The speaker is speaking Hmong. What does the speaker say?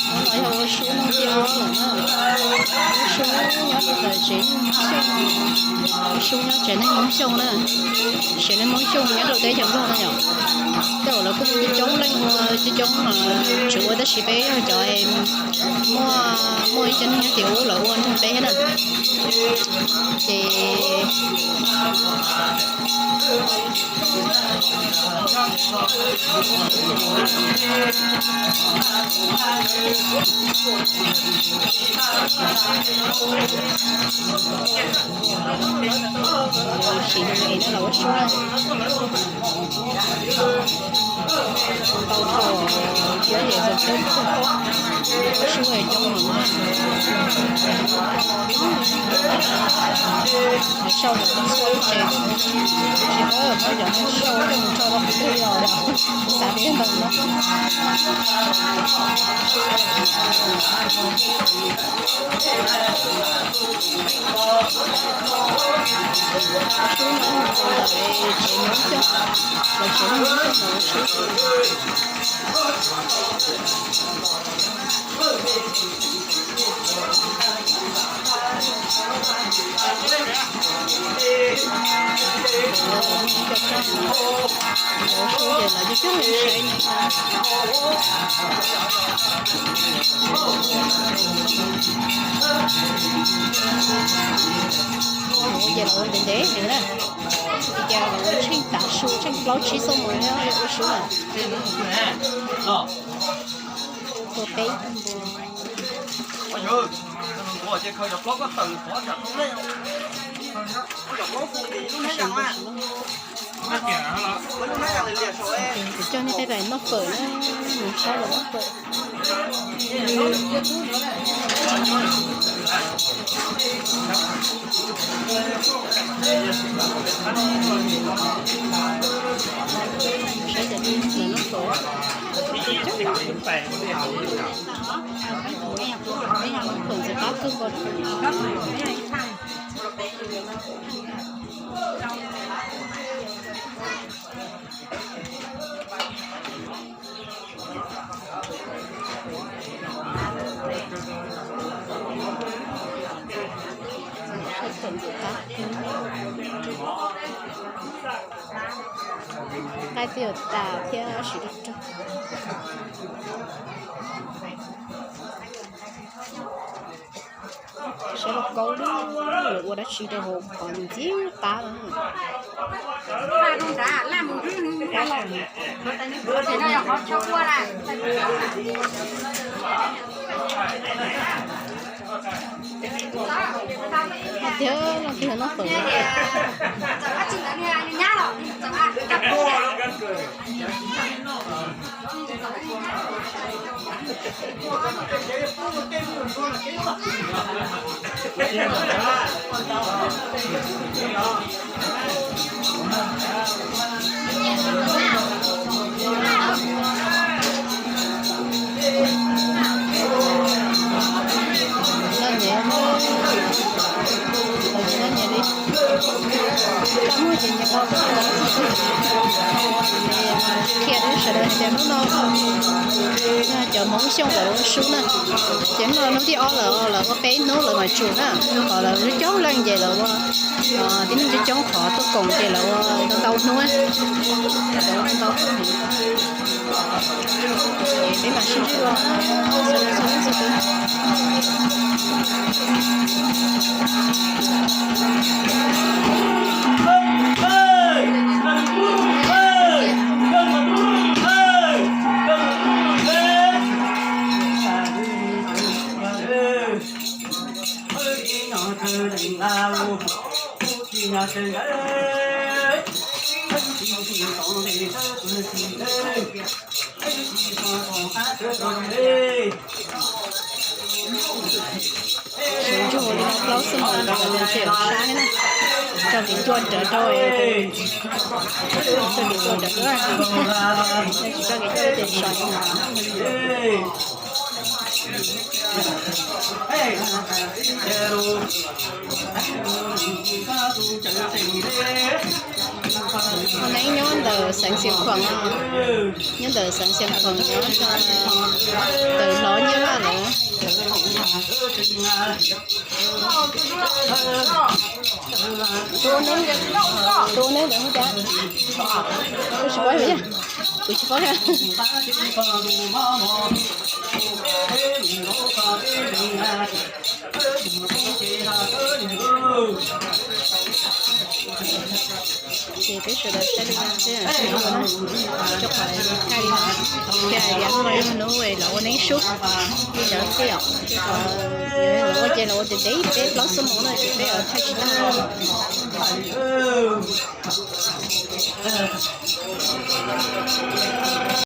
Hnub no yog ua su hnub thib ob lawm na. Ua su nyob rau ntawm tsev Hmoob Xyooj, ua su nyob tsev neeg Hmoob Xyooj na. Tsev neeg Hmoob Xyooj nyob rau teb chaws Nplog no yom. Tej zaum lawv kuj muaj coob coob leej, coob coob tsis ua, tab sis peb yog cov muaj, muaj ib cov neeg nyob tim ub lawv ua nrog peb thiab na. Ces siv nws es no los ua su na. Tau thaum thiab ces txog teb ua su coob heev na. Sau lawm txhua lub tsev, tsis paub lawm, muab cov neeg sau coj mus tso rau qhov twg os, xav tias ntawd no. Su no ntawm tsev Hmoob Xyooj, lawv tsev Hmoob Xyooj no su. Su ces lawv coob coob saib ne. Ces lawv ua ntev ntev heev na. Ces lawv ua tsheej tav su, tsheej plaub tsib xuab moos ua su na. Ua peb. Kuv coj nej peb pais noj fawm na, mus saib lawv noj fawm. Saib cov neeg lawv noj fawm. Noj fawm ntxim qab kawg nkaus. Nqaij twb yuav tas thiab siv rog rog. Saib lub kaub lub, lawv ua dab tsi rau hauv qhov ntxim qab no. Tiag, no twb yog noj fawm. Noj nyias, noj nyias li. Tau muaj ces nyias qhov qhia rau sawv daws tias hnub no yog cov Hmoob Xyooj lawv ua su na. Ces hnub no hnub thib ob lawm, lawv ua peb hnub lawv mam tsum na. Rau qhov lawv coob leej ces lawv ua, tib neeg coob coob qhov tuaj koom ces lawv ua ntau hnub, lawv ua ntau hnub. Peb mam sib ntsib dua, sawv daws txhua leej txhua tus. Sawv ntsug li no plaub xuab moos ntawd nws tseem sab thiab na. Tso kev cua rawv rau, tso kev cua rawv rau, tsis tso kev cua ces sawv. Xeev Xias Khoom, nyob ntawm xeev Xias Khoom nyob rau ntawm hlov Nyiaj Vaj lawm. Tus neb, tus neb ntawd hu cas? Kuv tsis paub, kuv tsis paub. Ces peb sawv daws saib li no xwb, rau qhov thaij li no, thiaj tias hnub no yog hnub lawv ua neeb sub li ntawd xwb yom. Rau qhov lawv ua ces lawv ua tias deb peb plaub xuab moos na, ces peb thaij tsis tag.